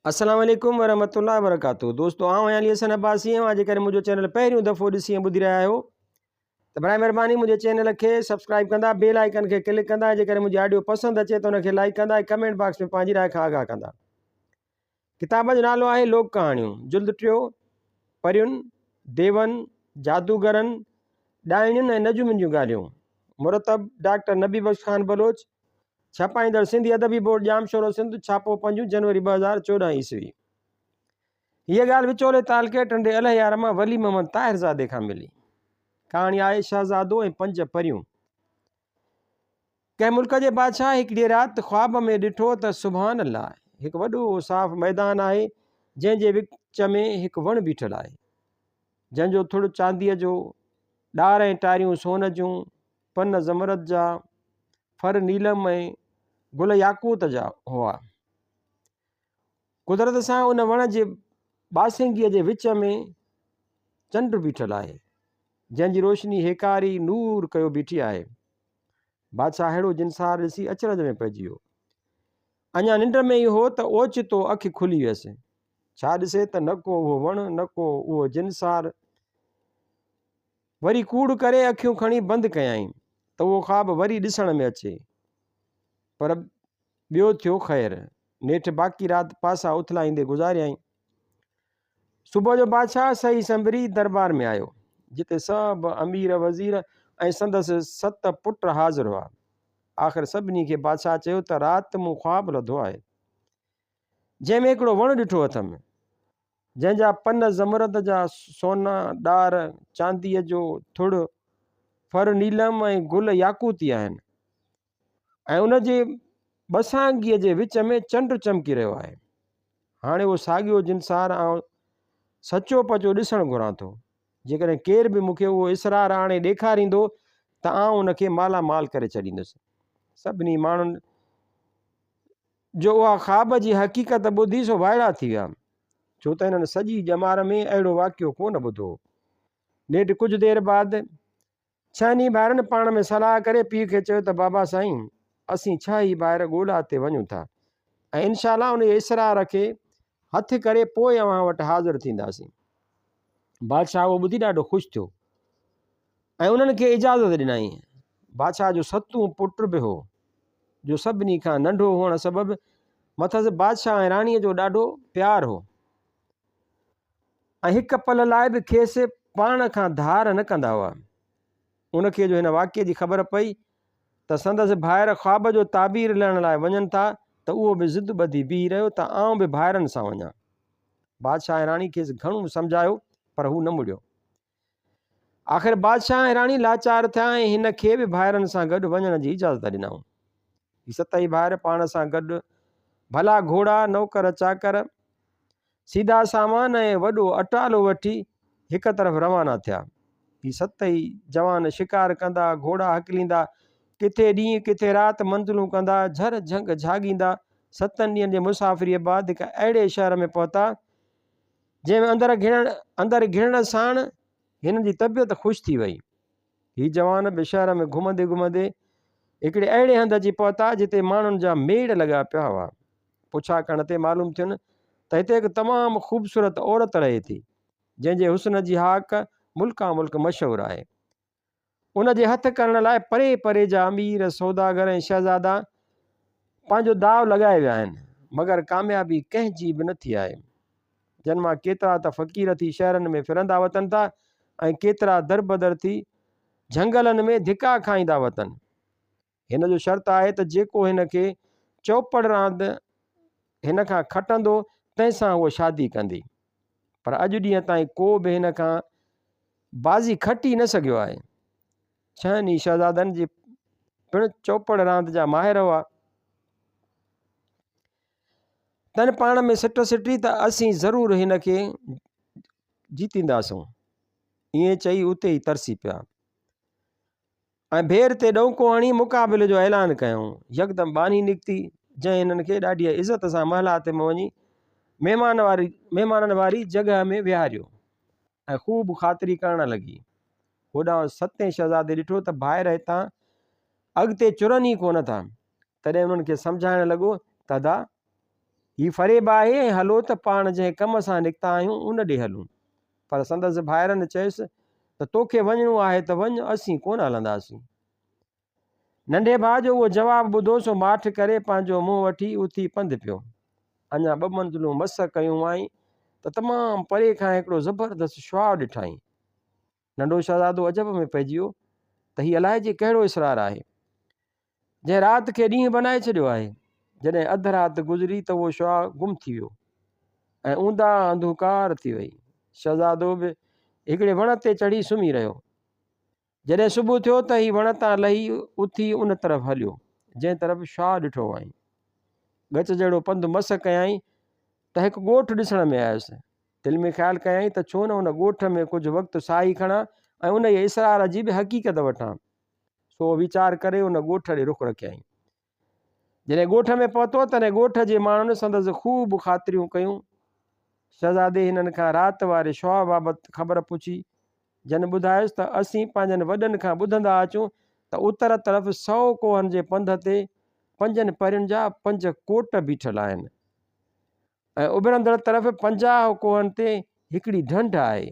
السلام عليڪم ورحمة الله وبرڪاته دوستو آئون آهيان علي حسن عباسي اوهان جيڪڏهن منهنجو چينل پهريون دفعو ڏسي ۽ ٻڌي رهيا آهيو ته برائي مهرباني منهنجي چينل کي سبسڪرائب ڪندا بيل آئيڪن کي ڪلڪ ڪندا ۽ جيڪڏهن منهنجي آڊيو پسند اچي ته ان کي لائڪ ڪندا ۽ ڪمينٽ باڪس ۾ پنهنجي راء کان آگاهه ڪندا. ڪتاب جو نالو آهي لوڪ ڪهاڻيون جلد ٽيو پرين، ديون، جادوگرن، ڏائڻين ۽ نجومين جون ڳالهيون مرتب ڊاڪٽر نبي بخش خان بلوچ ڇپائيندڙ سنڌي ادبي بورڊ ڄامشورو سنڌ ڇاپو پنجون جنوري 2014 عيسوي. هيء ڳالهه وچولي تعلقي ٽنڊي الهيار مان ولي محمد طاهرزادي کان ملي. ڪهاڻي آهي شهزادو ۽ پنج پريون. ڪنهن ملڪ جي بادشاهه هڪڙيء رات خواب ۾ ڏٺو ته سبحان الله! هڪ وڏو صاف ميدان آهي، جنهن جي وچ ۾ هڪ وڻ بيٺل آهي، جنهن جو ٿڙ چانديء جو، ڏار ۽ ٽاريون سون جون، پن زمرد جا، ڦر نيلم ۽ گل ياقوت جا هئا. قدرت سان ان وڻ جي ٻاسينگيء جي وچ ۾ چنڊ بيٺل آهي، جنهن جي روشني هيڪاري نور ڪيو بيٺي آهي. بادشاهه اهڙو جنسار ڏسي اچرج ۾ پئجي ويو. اڃا ننڊ ۾ ئي هو ته اوچتو اک کلي ويس. ڇا ڏسي ته نه ڪو اهو وڻ، نه ڪو اهو جنسار. وري ڪوڙ ڪري اکيون کڻي بند ڪيائين ته اهو خواب وري ڏسڻ ۾ اچي. پر ٻيو ٿيو خير. نيٺ باقي رات پاسا اٿلائيندي گذاريائين. صبح جو بادشاهه سهي سنڀري دربار ۾ آيو، جتي سڀ امير وزير ۽ سندس ست پٽ حاضر هئا. آخر سڀني کي بادشاهه چيو ته رات مون خواب لڌو آهي، جنهن ۾ هڪڙو وڻ ڏٺو اٿم، جنهن جا پن زمرد جا، سونا ڏار چانديء جو ٿڙ، ڦر نيلم ۽ گل ياقوتي آهن. ۽ ان جي ٻسانگيء جي وچ ۾ چنڊ چمڪي رهيو آهي. هاڻي اهو ساڳيو جنسار آئون سچو پچو ڏسڻ گهران ٿو. جيڪڏهن ڪير به مون کي اهو اسرار آڻي ڏيکاريندو ته آئون ان کي مالا مال ڪري ڇڏيندس. سڀني ماڻهن جو اها خواب جي حقيقت ٻڌي سو وائڙا ٿي ويا، ڇو ته هنن سڄي ڄمار ۾ اهڙو واقعو ڪونه ٻڌو هو. نيٺ ڪجهه دير بعد ڇهن ئي ڀائرن پاڻ ۾ صلاح ڪري پيء کي چيو ته بابا سائين اسين ڇهه ئي ڀائر ڳولا تي وڃون ٿا ۽ انشاء الله انهيء اسرار کي هٿ ڪري پوء اوهان وٽ حاضر ٿينداسين. بادشاهه اهو ٻڌي ڏاڍو خوش ٿيو ۽ انهن کي اجازت ڏنائين. بادشاهه جو ستون پٽ به هو، جو سڀني کان ننڍو هئڻ سبب مٿس بادشاهه ۽ راڻيء جو ڏاڍو پيار هو ۽ هڪ پل لاء به کيس پاڻ کان ڌار نه ڪندا هئا. ان کي جو هن واقعي جي خبر پئي ته سندس ڀائر خواب جو تعبير لهڻ لاء وڃن ٿا ته اهو به ضد ٻڌي بيهي رهيو ته آئون به ڀائرن سان وڃان. بادشاهه ۽ راڻي کيس گهڻو سمجهايو پر هو نه مڙيو. آخر بادشاهه ۽ راڻي لاچار ٿيا ۽ هن کي به ڀائرن سان گڏ وڃڻ جي اجازت ڏنائون. هي ستئي ڀائر پاڻ سان گڏ ڀلا گهوڙا، نوڪر چاڪر، سيڌا سامان ۽ وڏو اٽالو وٺي هڪ طرف روانا ٿيا. هي ستئي جوان شڪار ڪندا، گهوڙا هڪليندا، ڪٿي ڏينهن ڪٿي رات منزلون ڪندا، جهر جهنگ جهاڳيندا، ستن ڏينهن جي مسافريء بعد هڪ اهڙي شهر ۾ پهتا، جنهن ۾ اندر گهڙڻ ساڻ هنن جي طبيعت خوش ٿي وئي. هي جوان به شهر ۾ گهمندي گهمندي هڪڙي اهڙي هنڌ اچي پهتا جتي ماڻهن جا ميڙ لڳا پيا هئا. پڇا ڪرڻ تي معلوم ٿين ته هتي هڪ تمام خوبصورت عورت رهي ٿي، جنهن جي حسن جي هاڪ ملڪان ملڪ مشهور آهي. ان جي هٿ ڪرڻ لاء پري پري جا امير، سوداگر ۽ شهزادا پنهنجو داء لڳائي ويا آهن، مگر ڪاميابي ڪنهن جي به نه ٿي آهي. جن مان ڪيترا ته فقير ٿي شهرن ۾ ڦرندا وتن ٿا ۽ ڪيترا دربدر ٿي جهنگلن ۾ ڌڪا کائيندا وتن. هن جو شرط آهي ته جيڪو هن کي چؤپڙ راند هن کان کٽندو تنهن سان هوء شادي ڪندي. پر اڄ ڏينهن تائين ڪو به هن کان بازي کٽي نه سگهيو آهي. ڇهن ئي شهزادن جي پڻ چؤپڙ راند جا ماهر هئا. تن پاڻ ۾ سٽ سٽي ته اسين ضرور هن کي جيتينداسون. ائين چئي اتي ئي ترسي پيا. ۽ ڀير تي ڏونڪو هڻي مقابلي جو اعلان ڪيائون. يڪدم ٻانهي نڪتي، جنهن هنن کي ڏاڍيء عزت سان محلات ۾ وڃي مهمان واري مهمانن واري جڳهه ۾ ويهاريو ۽ خوب خاطري ڪرڻ لڳي. هوڏانهن ستين شهزادي ڏٺو ته ڀائر هتان اڳتي چرن ئي ڪونه ٿا، تڏهن انهن کي سمجهائڻ لڳو ته ادا! هي فريب آهي ۽ هلو ته پاڻ جنهن ڪم سان نڪتا آهيون ان ڏي هلون. پر سندس ڀائرن چيس ته توکي وڃڻو آهي ته وڃ، اسين ڪونه هلنداسين. ننڍي ڀاء جو اهو جواب ٻڌو سو ماٺ ڪري پنهنجو منهن وٺي اٿي پنڌ پيو. اڃا ٻه منزلون مس ڪيون هئائين ته تمام پري کان هڪڙو زبردست شعاع ڏٺائين. ننڍو شهزادو عجب ۾ پئجي ويو ته هي الائجي ڪهڙو اسرار آهي، جنهن رات کي ڏينهن بنائي ڇڏيو آهي. جڏهن اڌ رات گذري ته اهو شعاع گم ٿي ويو ۽ اونداهه انڌوڪار ٿي وئي. شهزادو به هڪڙي وڻ تي چڙهي سمهي رهيو. جڏهن صبح ٿيو ته هي وڻ تان لهي اٿي ان طرف هليو، جنهن طرف شعاع ڏٺو هئائين. ڳچ جهڙو پنڌ مس ڪيائين ته هڪ ڳوٺ ڏسڻ ۾ آيس. دل ۾ خيال ڪيائين ته ڇو نه ان ڳوٺ ۾ ڪجهه وقت ساهي کڻان ۽ انهيء اسرار جي به حقيقت وٺان. سو ويچار ڪري ان ڳوٺ ڏي رخ رکيائين. جڏهن ڳوٺ ۾ پهتو، تڏهن ڳوٺ جي ماڻهن سندس خوب خاطريون ڪيون. شهزادي هنن کان رات واري شعاع بابت خبر پڇي، جن ٻڌايس ته اسين پنهنجن وڏن کان ٻڌندا اچون ته اتر طرف سئو ڪوهن جي پنڌ تي پنجن پرين جا پنج ڪوٽ بيٺل آهن. ۽ اڀرندڙ طرف 50 ڪوهن تي هڪڙي ڍنڍ آهي،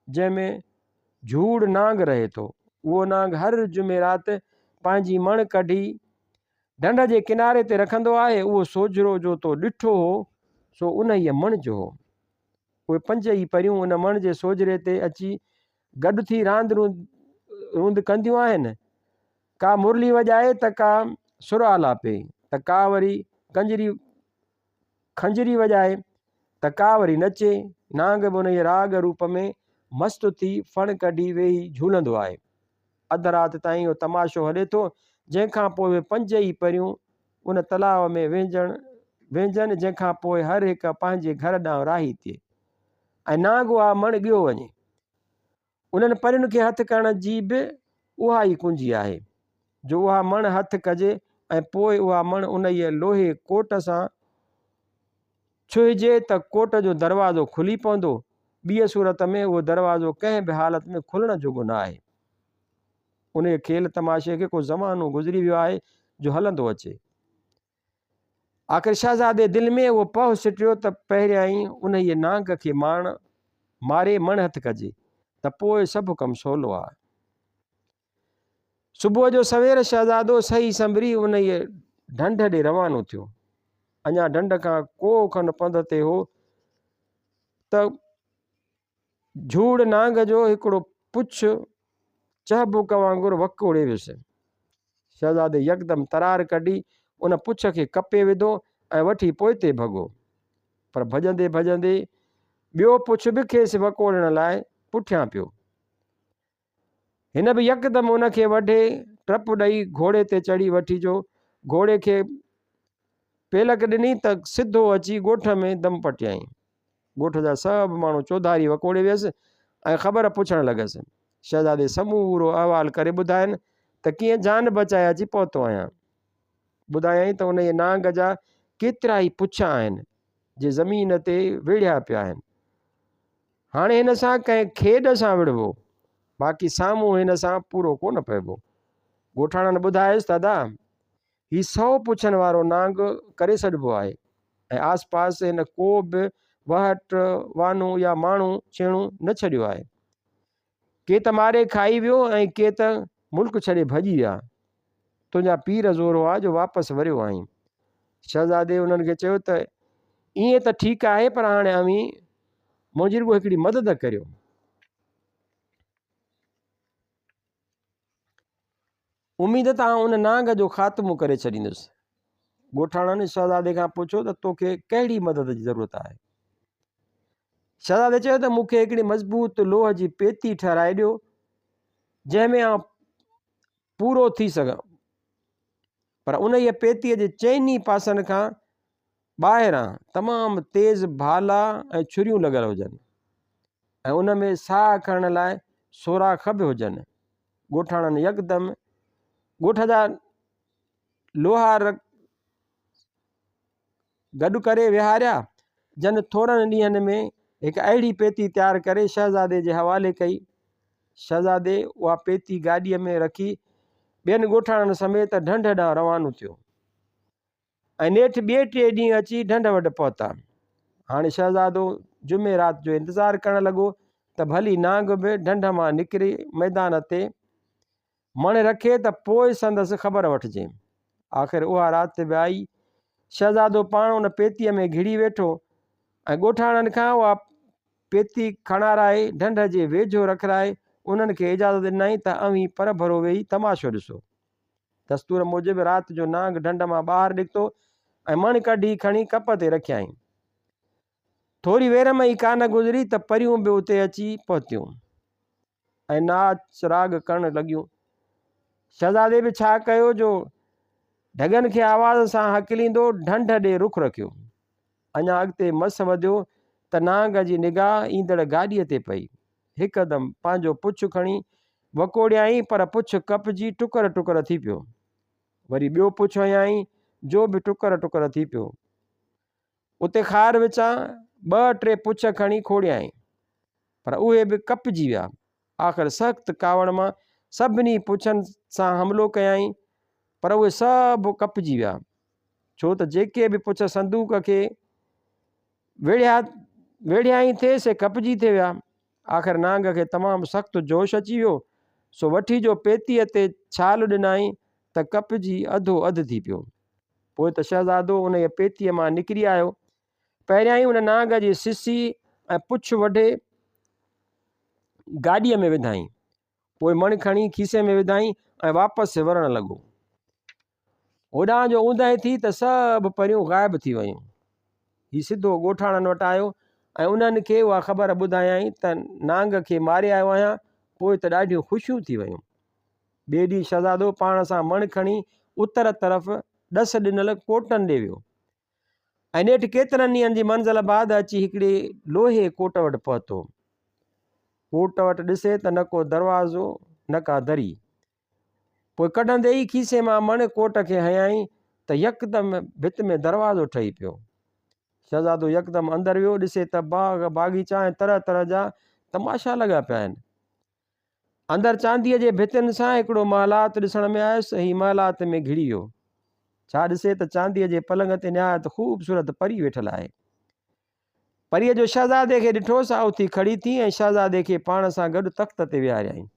جنهن ۾ جهوڙ نانگ رهي ٿو. اهو نانگ هر جمعي رات پنهنجي مڻ ڪڍي ڍنڍ جي ڪناري تي رکندو آهي. اهو سوجهرو جو تو ڏٺو هو، سو انهيء مڻ جو هو. اهي پنج ئي پريون ان مڻ جي سوجهري تي اچي گڏ ٿي راند روند ڪنديون آهن. ڪا مرلي وڄائي ته ڪا سر آلاپي ته ڪا وري ڪنجري خنجري وڄائي ته ڪا وري نچي. نانگ به انهيء راڳ روپ ۾ مست ٿي ڦڻ ڪڍي ويهي جهولندو آهي. اڌ رات تائين اهو تماشو هلي ٿو، جنهن کان پوء اهي پنج ئي پريون ان تلاء ۾ وهنجن، جنهن کان پوء هر هڪ پنهنجي گهر ڏانهن راهي ٿئي ۽ نانگ اها مڻ ڳيو وڃي. انهن پرين کي هٿ ڪرڻ جي به اها ئي ڪنجي آهي، جو اها مڻ هٿ ڪجي ۽ پوء اها مڻ انهيء لوهي ڪوٽ سان ڇهجي ته ڪوٽ جو دروازو کلي پوندو، ٻيء صورت ۾ اهو دروازو ڪنهن به حالت ۾ کلڻ جوڳو نه آهي. انهيء کيل تماشي کي ڪو زمانو گذري ويو آهي جو هلندو اچي. آخر شهزادي دل ۾ اهو پهه سٽيو ته پهريائين انهيء نانگ کي مارڻ ماري مڻ هٿ ڪجي ته پوء سڀ ڪم سولو آهي. صبح جو سوير شهزادو سهي سنڀري انهيء ڍنڍ ڏي روانو ٿيو. اڃا ڍنڍ کان ڪوهه کن پنڌ تي هو ته جهوڙ نانگ جو هڪڙو پڇ چهبڪ وانگر وڪوڙي ويس. شهزادي يڪدم ترار ڪڍي ان پڇ کي ڪپي وڌو ۽ وٺي پوئتي ڀڳو. پر ڀڄندي ڀڄندي ٻيو پڇ به کيس وڪوڙڻ لاء پٺيان پيو. هن به يڪدم ان کي وڍي ٽپ ڏئي گهوڙي تي چڙهي وٺي جو گهوڙي کي پيلڪ ڏني ته سڌو اچي ڳوٺ ۾ دم پٽيائين. ڳوٺ جا سڀ ماڻهو چوڌاري وڪوڙي ويس ۽ خبر پڇڻ لڳس. شهزادي سمورو احوال ڪري ٻڌاين ته ڪيئن جان بچائي اچي پهتو آهيان. ٻڌايائين ته انهيء نانگ جا ڪيترائي پڇ آهن، جي زمين تي ويڙهيا پيا آهن. هاڻي هن سان ڪنهن کيڏ سان وڙهبو، باقي سامهون هن سان پورو ڪونه پئبو. ڳوٺاڻن ٻڌايس ته ادا، هي سئو پڇن وارو نانگ ڪري سڏبو آهي ۽ آس پاس هن ڪو به وهٽ، وانو يا ماڻهو ڇيڻو نه ڇڏيو آهي. ڪي ته ماري کائي ويو ۽ ڪي ته ملڪ ڇڏي ڀڄي ويا. تنهنجا پير زور هئا جو واپس وريو آهين. شهزادي انهن کي چيو ته ائين ته ٺيڪ آهي پر هاڻي اوهين منهنجي رڳو هڪڙي مدد ڪريو. اميد ته آئون ان نانگ جو خاتمو ڪري ڇڏيندس. ڳوٺاڻن شهزادي کان پڇيو ته توکي ڪهڙي مدد جي ضرورت آهي؟ شهزادي چيو ته مون کي هڪڙي مضبوط لوهه جي پيتي ٺهرائي ڏيو، جنهن ۾ آئون پورو ٿي سگهان. پر انهيء پيتيء جي چئني پاسن کان ٻاهران تمام تيز ڀالا ۽ ڇريون لڳل هجن ۽ ان ۾ ساهه کڻڻ لاء سوراخ به هجن. ڳوٺاڻن يڪدم ڳوٺ جا لوهار گڏ ڪري ويهاريا، جن ٿورن ڏينهن ۾ هڪ اهڙي پيتي تيار ڪري شهزادي جي حوالي ڪئي. شهزادي اها پيتي گاڏيء ۾ رکي ٻين ڳوٺاڻن سميت ڍنڍ ڏانهن روانو ٿيو. ۽ نيٺ ٻئي ٽئين ڏينهن اچي ڍنڍ وٽ پهتا. هاڻي شهزادو جمعي رات جو انتظار ڪرڻ لڳو ته ڀلي نانگ به ڍنڍ مان نڪري ميدان تي مڻ رکي ته پوء سندس خبر وٺجي. آخر اها رات به آئي. شهزادو پاڻ ان پيتيء ۾ گهڙي ويٺو ۽ ڳوٺاڻن کان اها پيتي کڻارائي ڍنڍ جي ويجهو رکرائي انهن کي اجازت ڏنائين ته اوهين پرڀرو ويهي تماشو ڏسو. دستور موجب رات جو نانگ ڍنڍ مان ٻاهر نڪتو ۽ مڻ ڪڍي کڻي ڪپ تي رکيائين. ٿوري ويرم ئي ڪانه گذري ته پريون به اتي اچي پهتيون ۽ ناچ راڳ ڪرڻ لڳيون. شهزادي به ڇا ڪيو جو ڍڳن کي آواز سان هڪليندو ڍنڍ ڏي رخ رکيو. اڃا اڳتي مس وڌيو ته نانگ جي نگاهه ايندڙ گاڏيء تي پئي. هڪدم پنهنجو پڇ کڻي وڪوڙيائين پر پڇ ڪپجي ٽڪر ٽڪر ٿي پيو. وري ٻيو پڇ هنيائين جو به ٽڪر ٽڪر ٿي پيو. اتي خار وچان ٻه ٽي پڇ کڻي کوڙيائين پر اهي به ڪپجي ويا. آخر سخت ڪاوڙ مان سڀني پڇن سان حملو ڪيائين پر اهي سڀ ڪپجي ويا. ڇو ته جيڪي به پڇ صندوق کي ويڙهيا ويڙهيائين ٿي سي ڪپجي ٿي ويا. آخر نانگ کي تمام سخت جوش اچي ويو، سو وٺي جو پيتيء تي ڇال ڏنائين ته ڪپجي اڌو اڌ ٿي پيو. پوء ته شهزادو انهيء پيتيء مان نڪري آيو. پهريائين ان نانگ جي سسي ۽ پڇ وڍي گاڏيء ۾ وڌائين. پوء مڻ کڻي کيسي ۾ وڌائين ۽ واپس ورڻ لڳو. هوڏانهن جو اونداهي ٿي ته سڀ پريون غائب ٿي ويون. هي سڌو ڳوٺاڻن وٽ آيو ۽ انهن کي اها خبر ٻڌايائين ته نانگ کي ماري آيو آهيان، پوء ته ڏاڍيون خوشيون ٿي ويون. ٻئي ڏينهن شهزادو پاڻ سان مڻ کڻي اتر طرف ڏس ڏنل ڪوٽن ڏي ويو ۽ نيٺ ڪيترن ڏينهن جي منزل بعد اچي هڪڙي لوهي ڪوٽ وٽ پهتو. ڪوٽ وٽ ڏسي ته نه ڪو دروازو نه ڪا دري. پوء ڪڍندي ئي کيسي مان مڻ ڪوٽ کي هنيائين ته يڪدم ڀت ۾ دروازو ٺهي پيو. شهزادو يڪدم اندر ويو، ڏسي ته باغ باغيچا ۽ طرح طرح جا تماشا لڳا پيا آهن. اندر چانديء جي ڀتين سان هڪڙو محلات ڏسڻ ۾ آيس. هي محلات ۾ گهڙي ويو. ڇا ڏسي ته چانديء جي پلنگ تي نهايت خوبصورت پري ويٺل آهي. پريء جو شهزادي کي ڏٺو سا اٿي کڙي ٿي ۽ شهزادي کي پاڻ سان گڏ تخت تي ويهاريائين.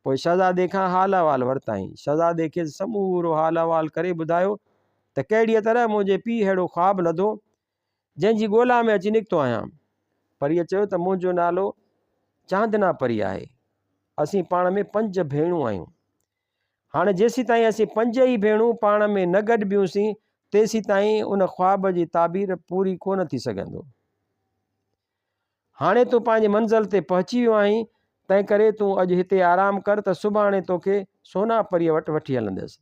پوء شهزادي کان حال احوال ورتائين. شهزادي کيس سمورو حال احوال ڪري ٻڌايو ته ڪهڙيء طرح منهنجي پيء ههڙو خواب لڌو، جنهن جي ڳولا ۾ اچي نڪتو آهيان. پريء چيو ته منهنجو نالو چاندنا پري آهي. اسين پاڻ ۾ پنج ڀيڻون آهيون. هاڻي جيسيتائين اسين پنج ئي ڀيڻون پاڻ ۾ نه گڏبيون سين، تيسيتائين ان خواب جي تعبير پوري ڪونه ٿي سگهندو. هاڻي تون پنهنجي منزل تي پهچي ويو آهين، تنهنڪري تون اڄ هتي آرام ڪر ته سڀاڻي توکي سونا پريء وٽ وٺي هلندس.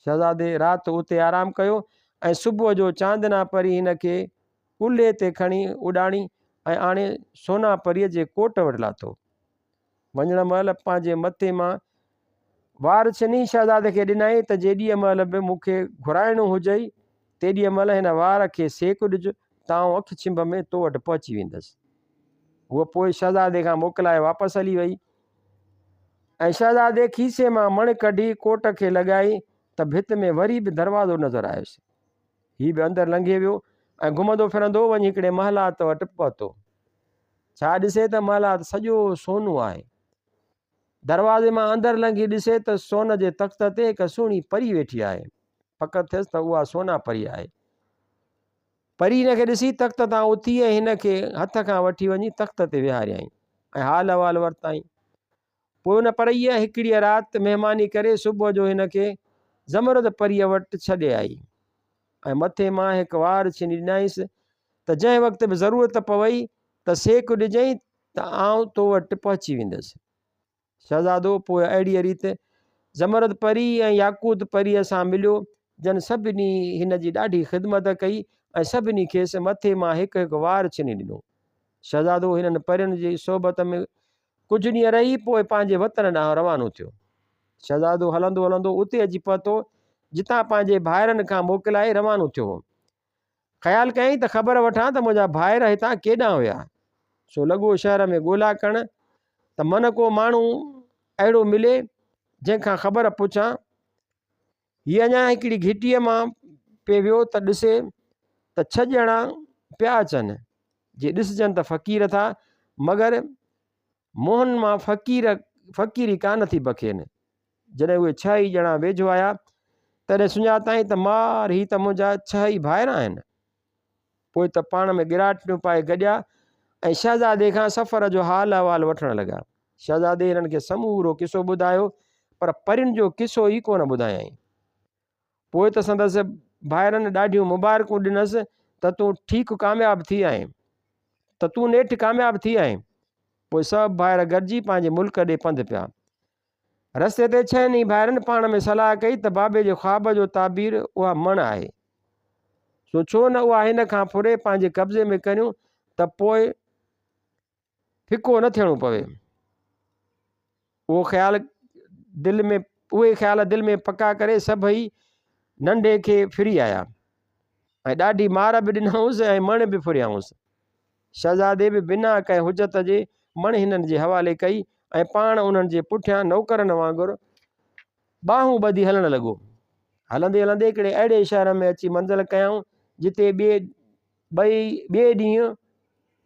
شهزادي رات اتي آرام ڪيو ۽ صبح جو چاندنا پري هن کي ڪلهي تي کڻي اڏاڻي ۽ آڻي سونا پريء جي ڪوٽ وٽ لاٿو. وڃڻ مهل پنهنجي مٿي مان وار ڇني شهزادي کي ڏنائين ته جيڏيء مهل به مون کي گهرائڻو هجئي، تيڏيء مهل هن وار کي سيڪ ڏج ته آئون اک ڇنڀ ۾ تو وٽ پهچي ويندس. هوء پوء شهزادي کان موڪلائي واپس هلي وئي ۽ شهزادي کيسي مان مڻ ڪڍي ڪوٽ کي لڳائي ته ڀت ۾ وري به دروازو نظر آيس. هي به اندر لنگهي ويو ۽ گهمندو ڦرندو وڃي هڪڙي محلات وٽ پهتو. ڇا ڏسي ته محلات سڄو سونو آهي. دروازي مان اندر لنگهي ڏسي ته سون جي تخت تي هڪ سهڻي پري ويٺي آهي. پڪ ٿيس ته اها سونا پري آهي. پري هن کي ڏسي تخت تان اٿي ۽ هن کي هٿ کان وٺي وڃي تخت تي ويهاريائين ۽ حال احوال ورتائين. پوء ان پريء هڪڙيء رات مهماني ڪري صبح جو هن کي زمرد پريء وٽ ڇڏي آئي ۽ مٿي مان هڪ وار ڇني ڏنائينس ته جنهن وقت به ضرورت پوئي ته سيڪ ڏجئين ته آئون تو وٽ پهچي ويندس. شهزادو پوء اهڙيء ريت زمرد پري ۽ ياقوت پريء سان مليو، جن سڀني هن جي ڏاڍي خدمت ڪئي ۽ سڀني کيس مٿي مان هڪ هڪ وار ڇني ڏنو. شهزادو هنن پرين جي صحبت ۾ ڪجهه ڏينهن رهي پوء پنهنجي وطن ڏانهن روانو ٿيو. شهزادو هلندو هلندو اتي اچي پهتو، جتان پنهنجي ڀائرن کان موڪلائي روانو ٿيو هو. خيال ڪيائين ته خبر وٺان ته منهنجا ڀائر هتان ڪيڏانهن ويا. سو لڳو شهر ۾ ڳولا ڪرڻ ته من ڪو ماڻهو اهڙو ملي، جنهن کان خبر پڇان. هي اڃا هڪڙي گهٽيء مان پئي ويو ته ڏسي ته ڇهه ڄڻا پيا اچن، جي ڏسجن ته فقير ٿا، مگر منهن مان فقير فقيري ڪانه ٿي بکين. جڏهن اهي ڇهه ئي ڄڻا ويجهو آيا، تڏهن سڃاتائين ته مار هي ته منهنجا ڇهه ئي ڀائر آهن. پوء ته پاڻ ۾ ڳراٽڙيون پائي گڏيا ۽ شهزادي کان سفر جو حال احوال وٺڻ لڳا. شهزادي هنن کي سمورو قصو ٻڌايو، پر پرين جو قصو ئي ڪونه ٻڌايائين. پوء ته سندس ڀائرن ڏاڍيون مبارڪون ڏنس ته تون ٺيڪ ڪامياب ٿي آهين، ته تون نيٺ ڪامياب ٿي آهين. پوء سڀ ڀائر گڏجي پنهنجي ملڪ ڏي پنڌ پيا. رستي تي ڇهن ئي ڀائرن پاڻ ۾ صلاح ڪئي ته بابي جي خواب جو تعبير اها مڻ آهي، سو ڇو نه اها هن کان ڦري پنهنجي قبضي ۾ ڪريون ته پوء ڦڪو نه ٿيڻو پوي. اهو خيال دل ۾ اهي خيال دل ۾ پڪا ڪري سڀئي ننڍي کي ڦري آيا ۽ ڏاڍي مار به ڏنائونس ۽ مڻ به ڦريائونس. شهزادي به بنا ڪنهن حجت جي مڻ هنن جي حوالي ڪئي ۽ پاڻ انهن جي پٺيان نوڪرن وانگر ٻانهون ٻڌي هلڻ لڳو. هلندي هلندي هڪڙي اهڙي شهر ۾ اچي منزل ڪيائون، جتي ٻئي ٻئي ٻئي ڏينهن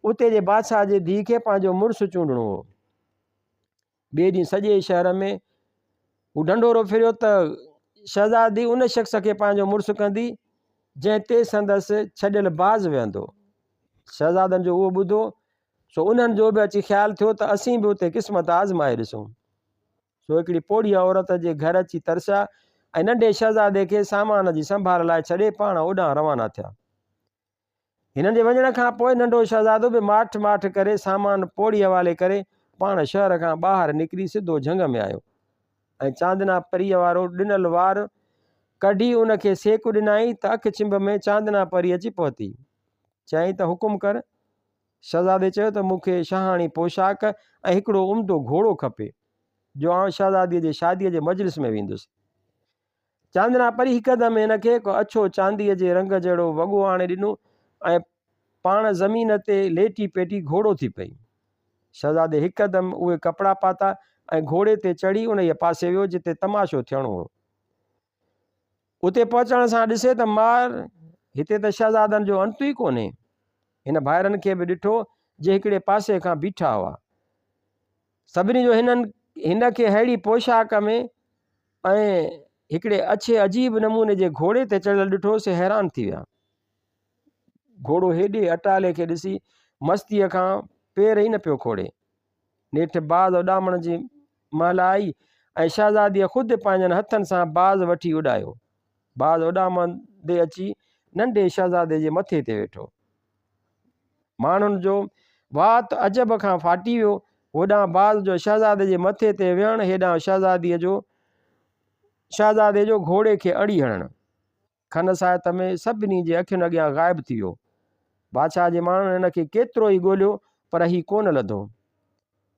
اتي جي بادشاهه جي ڌيء کي پنهنجو مڙس چونڊڻو هو. ٻئي ڏينهن سڄي شهر ۾ هو ڍنڍورو ڦريو ته شهزادي ان شخص کي پنهنجو مڙس ڪندي جنهن تي سندس ڇڏيل باز ويهندو. شهزادن جو اهو ٻڌو سو انهن جو به اچي خيال ٿيو ته اسين به اتي قسمت آزمائي ڏسون. سو هڪڙي پوڙهيء عورت جي گهر اچي ترسيا ۽ ننڍي شهزادي کي سامان جي سنڀال لاء ڇڏي پاڻ اوڏانهن روانا ٿيا. هنن جي وڃڻ کان پوء ننڍو شهزادو به ماٺ ماٺ ڪري سامان پوڙهي حوالي ڪري پاڻ شهر کان ٻاهر نڪري سڌو جهنگ ۾ آيو ۽ چاندنا پريء وارو ڏنل وار ڪڍي ان کي سيڪ ڏنائين ته اک ڇنڀ ۾ چاندنا پري اچي پهتي. چيائين ته حڪم ڪر. شهزادي چيو ته مون کي شاهاڻي پوشاڪ ۽ هڪڙو عمدو گهوڙو کپي، جو آئون شهزاديء جي شاديء جي مجلس ۾ ويندس. چاندنا پري هڪدم هن کي هڪ اڇو چانديء جي رنگ جهڙو وڳو آڻي ڏنو ۽ پاڻ زمين تي ليٽي پيٽي گهوڙو ٿي پئي. شهزادي هڪدم اهي ڪپڙا پاتا ۽ گهوڙي تي چڙهي انهيء پاسي ويو جتي تماشو ٿيڻو هو. اتي پهچڻ سان ڏسي ته مار، هتي ته شهزادن جو انت ئي ڪونهي. هن ڀائرن کي به ڏٺو جي هڪڙي پاسي کان بيٺا هئا. سڀني جو هنن هن کي ههڙي پوشاڪ ۾ ۽ هڪڙي اڇي عجيب نموني جي گهوڙي تي چڙهيل ڏٺو سي حيران ٿي ويا. گهوڙو هيڏي اٽالي کي ڏسي مستيء کان پير ئي نه پيو کوڙي. نيٺ باز اڏامڻ جي مهل آئي ۽ شهزاديء خود پنهنجن هٿن سان باز وٺي اڏايو. باز اڏامندي اچي ننڍي شهزادي جي مٿي تي ويٺو. ماڻهن جو وات عجب کان ڦاٽي ويو. هوڏانهن باز جو شهزادي جي مٿي تي ويهڻ، هيڏانهن شهزاديء جو شهزادي جو گهوڙي کي اڙي هڻڻ. کن ساعت ۾ سڀني جي اکين اڳيان غائب ٿي ويو. بادشاهه جي ماڻهن هن کي ڪيترو ئي ڳوليو، پر هي ڪونه لڌو.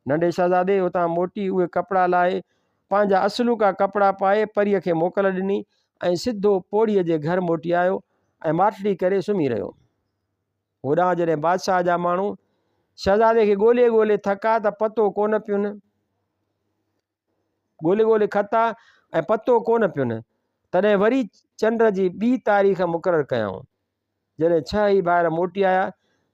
ننڍي شهزادي اتان موٽي اهي ڪپڙا لاهي، پنهنجا اصلوڪا ڪپڙا پائي پريء کي موڪل ڏني ۽ سڌو پوڙهيء جي گهر موٽي آيو ۽ ماٺڙي ڪري سمهي رهيو. هوڏانهن جڏهن بادشاهه جا ماڻهو شهزادي کي ڳولي ڳولي ٿڪا ته پتو ڪونه پين. ڳولي ڳولي کتا ۽ پتو ڪونه پين. تڏهن وري چنڊ جي ٻي تاريخ مقرر ڪيائون. جڏهن ڇهه ئي ڀائر موٽي آيا،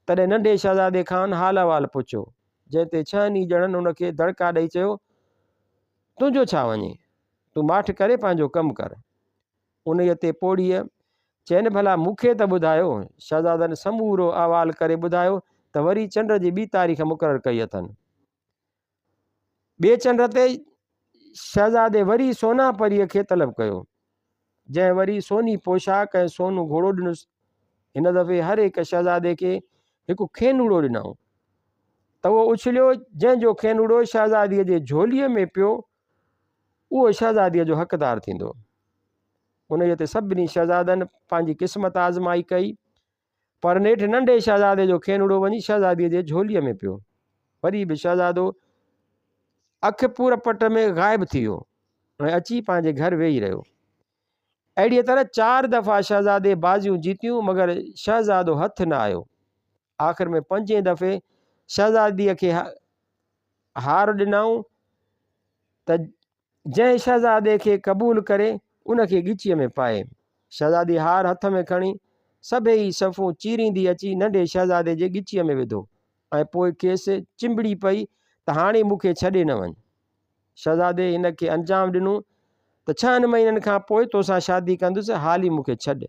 تڏهن ننڍي شهزادي کانئن حال احوال پڇيو، جنهن تي ڇهن ئي ڄڻن هن کي دڙڪا ڏئي چيو، تنهنجو ڇا وڃي؟ تون ماٺ ڪري پنهنجو ڪم ڪر. انهيء تي پوڙهيء چين، ڀلا مون کي ته ٻڌايو. شهزادن سمورو احوال ڪري ٻڌايو ته وري چنڊ جي ٻي تاريخ مقرر ڪئي اٿن. ٻئي چنڊ تي شهزادي وري سونا پريء کي طلب ڪيو، جنهن وري سوني پوشاڪ ۽ سونو گهوڙو ڏنس. هن دفعي هر هڪ شهزادي کي هڪ کينوڙو ڏنائون ته اهو اڇليو، جنهن جو کينوڙو شهزاديء جي جهوليء ۾ پيو، اهو شهزاديء جو حقدار ٿيندو. انهيء تي سڀني شهزادن پنهنجي قسمت آزمائي ڪئي. پر نيٺ ننڍي شهزادي جو کينوڙو وڃي شهزاديء جي جهوليء ۾ پيو. وري به شهزادو اک پور پٽ ۾ غائب ٿي ويو ۽ اچي پنهنجي گهر ويهي رهيو. اهڙيء طرح چار دفعا شهزادي بازيون جيتيون مگر شهزادو هٿ نه آيو. آخر ۾ پنجين دفعي شهزاديء کي هار ڏنائون ته جنهن شهزادي کي قبول ڪري ان کي ڳچيء ۾ پائي. شهزادي هار هٿ ۾ کڻي، سڀيئي صفون چيريندي اچي ننڍي شهزادي جي ڳچيء ۾ وڌو ۽ پوء کيس چنبڙي پئي ته هاڻي مون کي ڇڏي نه وڃ. شهزادي هن کي انجام ڏنو ته ڇهن مهينن کان پوء توسان شادي ڪندس، حالي مون کي ڇڏ.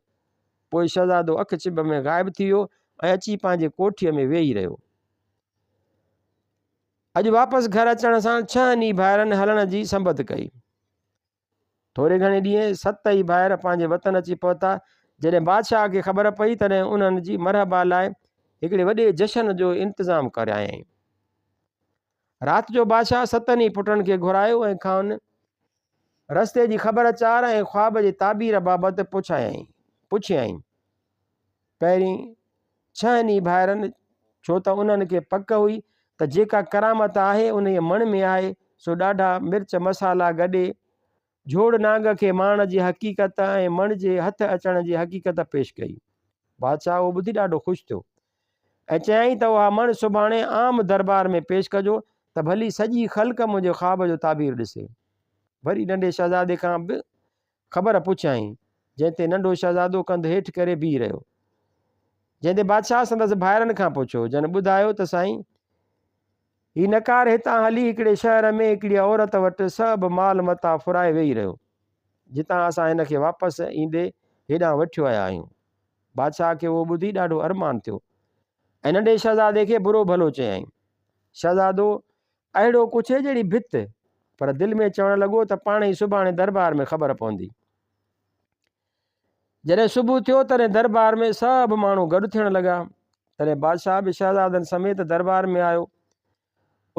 پوء شهزادو اک ڇنڀ ۾ غائب ٿي ويو ۽ اچي پنهنجي ڪوٺيء ۾ ويهي رهيو. اڄ واپس گهر اچڻ سان ڇهن ئي ڀائرن هلڻ جي سنبت ڪئي. ٿوري گهڻي ڏينهن ست ئي ڀائر پنهنجي وطن اچي پهتا. جڏهن بادشاهه کي خبر پئي تڏهن انهن جي مرحبا لاء هڪڙي وڏي جشن جو انتظام ڪرايائين. رات جو بادشاهه ستن ئي پٽن کي گهرايو ۽ کانئن رستي جي خبر چار ۽ خواب جي تعبير بابت پڇايائين. پڇيائين. پهرين ڇهن ئي ڀائرن ڇو ته انهن کي پڪ هئي ته جيڪا ڪرامت آهي انهيء مڻ ۾ آهي، سو ڏاڍا مرچ مصالحا گڏي جهوڙ نانگ کي مارڻ جي حقيقت ۽ مڻ جي هٿ اچڻ جي حقيقت پيش ڪئي. بادشاهه اهو ٻڌي ڏاڍو خوش ٿيو ۽ چيائين ته اها مڻ سڀاڻي عام دربار ۾ پيش ڪجو ته ڀلي سڄي خلق منهنجي خواب جو تعبير ڏسي. وري ننڍي شهزادي کان به خبر پڇيائين، جنهن تي ننڍو شهزادو ڪنڌ هيٺ ڪري بيهي رهيو. جنهن تي بادشاهه سندس ڀائرن کان پڇيو، جن ٻڌايو ته سائين! هي نڪار هتان هلي هڪڙي شهر ۾ هڪڙيء عورت وٽ سڀ مال متاع ڦرائي ويهي رهيو، جتان اسان هن کي واپس ايندي هيڏانهن وٺيو آيا آهيون. بادشاهه کي اهو ٻڌي ڏاڍو ارمان ٿيو ۽ ننڍي شهزادي کي برو ڀلو چيائين. شهزادو اهڙو ڪڇي جهڙي ڀت، پر دل ۾ چوڻ لڳو ته پاڻهي سڀاڻي دربار ۾ خبر پوندي. جڏهن صبح ٿيو تڏهن دربار ۾ سڀ ماڻهو گڏ ٿيڻ لڳا. تڏهن بادشاهه به شهزادن سميت دربار ۾ آيو.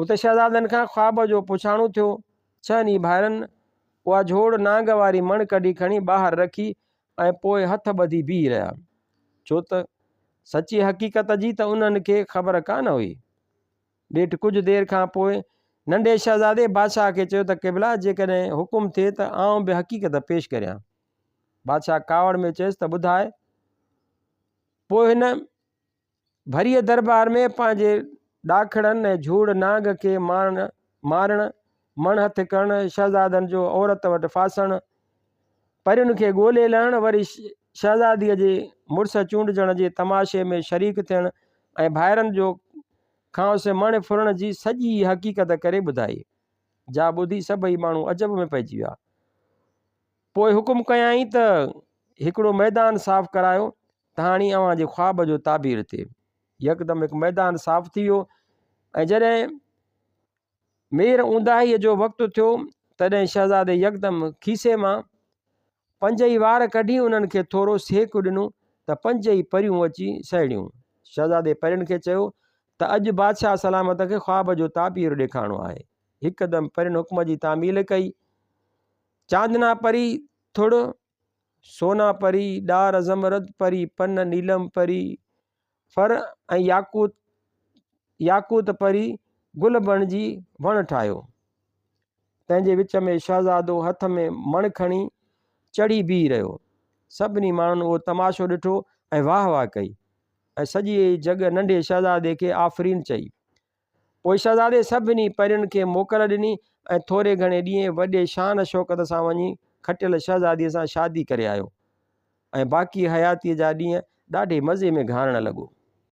اتي شهزادن کان خواب جو پڇاڻو ٿيو. ڇهن ئي ڀائرن اها جهوڙ نانگ واري مڻ ڪڍي کڻي ٻاهر رکي ۽ پوء هٿ ٻڌي بيهي رهيا. ڇو ته سچي حقيقت جي ته انهن کي خبر ڪانه هئي. نيٺ ڪجهه دير کان پوء ننڍي شهزادي بادشاهه کي چيو ته قبلا جيڪڏهن حڪم ٿئي ته آئون به حقيقت پيش ڪريان. بادشاهه ڪاوڙ ۾ چيس ته ٻڌاء. پوء هن ڀريء دربار ۾ پنهنجي ڏاکڙن ۽ جهوڙ نانگ کي مارڻ، مارڻ، مڻ هٿ ڪرڻ، شهزادن جو عورت وٽ ڦاسڻ، پرين کي ڳولي لهڻ، وري شهزاديء جي مڙس چونڊجڻ جي تماشي ۾ شريڪ ٿيڻ ۽ ڀائرن جو کانئس مڻ ڦرڻ جي سڄي حقيقت ڪري ٻڌائي، جا ٻڌي سڀئي ماڻهو عجب ۾ پئجي ويا. پوء حڪم ڪيائين ته هڪڙو ميدان صاف ڪرايو ته هاڻي اوهان جي خواب جو تعبير ٿئي. يڪدم هڪ ميدان صاف ٿي ويو ۽ جڏهن مير اونداهيء جو وقت ٿيو، تڏهن شهزادي يڪدم کيسي مان پنج ئي وار ڪڍي انهن کي ٿورو سيڪ ڏنو ته پنج ئي پريون اچي سهڙيون. شهزادي پرين کي چيو ته اڄ بادشاهه سلامت کي خواب جو تعبير ڏيکارڻو آهي. هڪدم پرين حڪم جي تعميل ڪئي. چاندنا پري ٿڙ، سونا پري ڏار، زمرد پري پن، نيلم پري ڦر ۽ ياقوت ياقوت پري گل بڻجي وڻ ٺاهيو. تنهن جي وچ ۾ شهزادو هٿ ۾ مڻ کڻي چڙهي بيهي رهيو. سڀني ماڻهن اهو تماشو ڏٺو ۽ واهه واهه ڪئي ۽ سڄي جڳ ننڍي شهزادي کي آفرين چئي. پوء شهزادي سڀني پرين کي موڪل ڏني ۽ ٿوري گهڻي ڏينهن وڏي شان شوڪت سان وڃي کٽيل شهزاديء سان شادي ڪري آيو ۽ باقي حياتيء جا ڏينهن ڏاڍي مزي ۾ گهارڻ لڳو.